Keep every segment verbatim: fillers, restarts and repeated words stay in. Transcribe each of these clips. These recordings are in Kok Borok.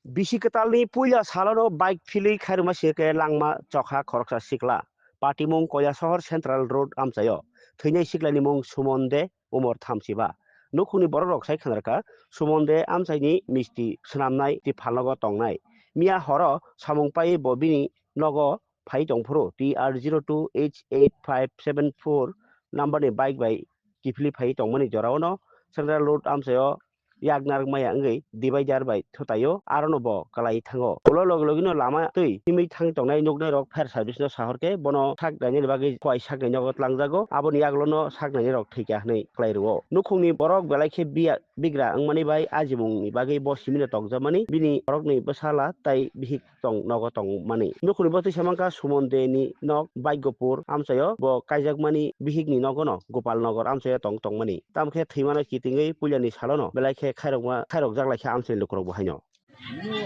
Bisi kwtalni puila salono bike philwi khairokma sirke langma chokha khoroksa sikla. Patimung Koilasohor Central Road amchaio. Thwinai siklani mung Sumon De, umor thamsiba. Nukhungni borokrok sai khanarkha, Sumon De amchaini misti swnamnai tei phalnogo tongnai. Miya horo samung paiwi bo bini nogo phai tongphuru T R zero two H eight five seven four number ni bike bai kiphilwi phai tongmani joraono Central Road amchaio yak narwkmaya wngwi divider bai thwtaio, arono bo kwlai thango. Ulo logi logino lama twi himwi thang tongnai nuknairok fire service no sahorkhe bono sak nainani bagwi khowai sak nai nogo tlangjago, aboni yagulono sak nainai rok thwikha hwnwi kwlai rwo. Nukhungni borok belai khe biya bigra wngmani bai ajimungni bagwi bo simino tokjakmani bini borokni bwsala tai bihik tong nogo tongmani. Nukhungni bwtwi samangkha Sumon De ni nok Bhagyopur amchaio bo kaijakmani bihikni nogono Gopal Nagar amchaio tong tongmani. Tamokhe thwimano kitingwi puilani salono belai khe khairokma khairokjak laikha amchaini lukurokbo haino.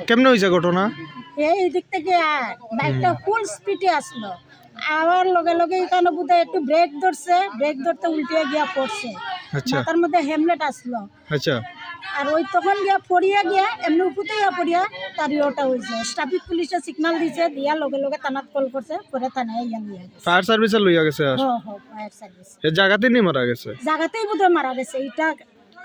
কেমনে হয়েছে ঘটনা? এই দিক থেকে আয়, বাইকটা হুম। ফুল স্পিডে আসলো, আবার লগে লগে এখানে বোধহয় একটু ব্রেক ধরছে, ব্রেক ধরতে উল্টে গিয়া পড়ছে, আচ্ছা। মাথার মধ্যে হেলমেট আসলো। আচ্ছা। আর ওই তখন গিয়া পড়িয়া গিয়া এমনি উপুতে গিয়া পড়িয়া তার ইয়েটা হয়েছে। ট্রাফিক পুলিশে সিগন্যাল দিছে, দিয়া লগে লগে থানাত কল করছে, পরে থানায় ইয়া নিয়ে গেছে। ফায়ার সার্ভিসে লইয়া গেছে আর? হ্যাঁ, হ্যাঁ, ফায়ার সার্ভিস। এ জায়গাতেই নি মারা গেছে? জায়গাতেই বোধহয় মারা গেছে, এটা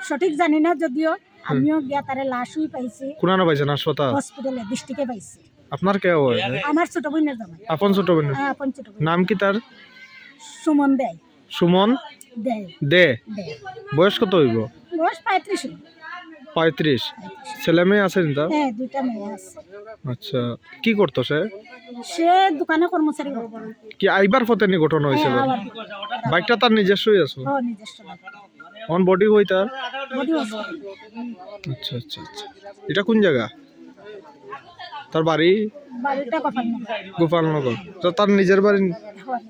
সঠিক জানি না যদিও। হুম। আমিও গিয়া তারে লাশই পাইছি। কোনানো পাইছেন হাসপাতাল? হসপিটালে, ডিস্ট্রিক্টে পাইছি। আপনার কে হয়? আমার ছোট বোনের জামাই। আপন ছোট বোন? হ্যাঁ, আপন ছোট বোন। নাম কি তার? সুমন দে। সুমন? দে। দে। দে। বয়স কত হইব? বয়স পঁয়ত্রিশ হইব। পঁয়ত্রিশ। পঁয়ত্রিশ। ছেলে মেয়ে আছে নি তার? হ্যাঁ, দুইটা মেয়ে আছে। আচ্ছা, কি করতো সে? সে দোকানে কর্মচারী করতো। কি আইবার পথে নি ঘটনা হয়েছে? হ্যাঁ, আবার। বাইকটা তার নিজস্বই আছে? হ্যাঁ, নিজস্ব বাইক। অন বডি হই তার? Body hospital. আচ্ছা, আচ্ছা, আচ্ছা। এটা কোন জায়গা? তার বাড়ি? বাড়িটা গোপালনগর। গোপালনগর। তো তার নিজের বাড়ি? হ্যাঁ।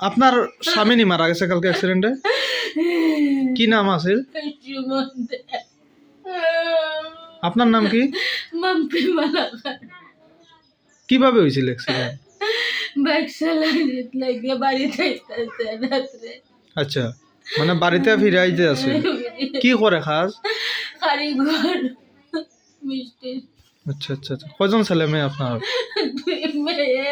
আপনার স্বামী নি মারা গেছে কালকে অ্যাক্সিডেন্টে? কি নাম আছে? সুমন দে। আপনার নাম কি? মাম্পি মালাকার। কিভাবে হয়েছিল অ্যাক্সিডেন্ট? বাইক চালাই লাগে বাড়িতে আইতে আইতে রাত্রে। আচ্ছা, মানে বাড়িতে ফিরে আইতে আছে। কি করে কাজ? কারিগর, মিস্ত্রি। আচ্ছা, আচ্ছা, আচ্ছা। কয়জন ছেলে মেয়ে আপনার? দুই মেয়ে।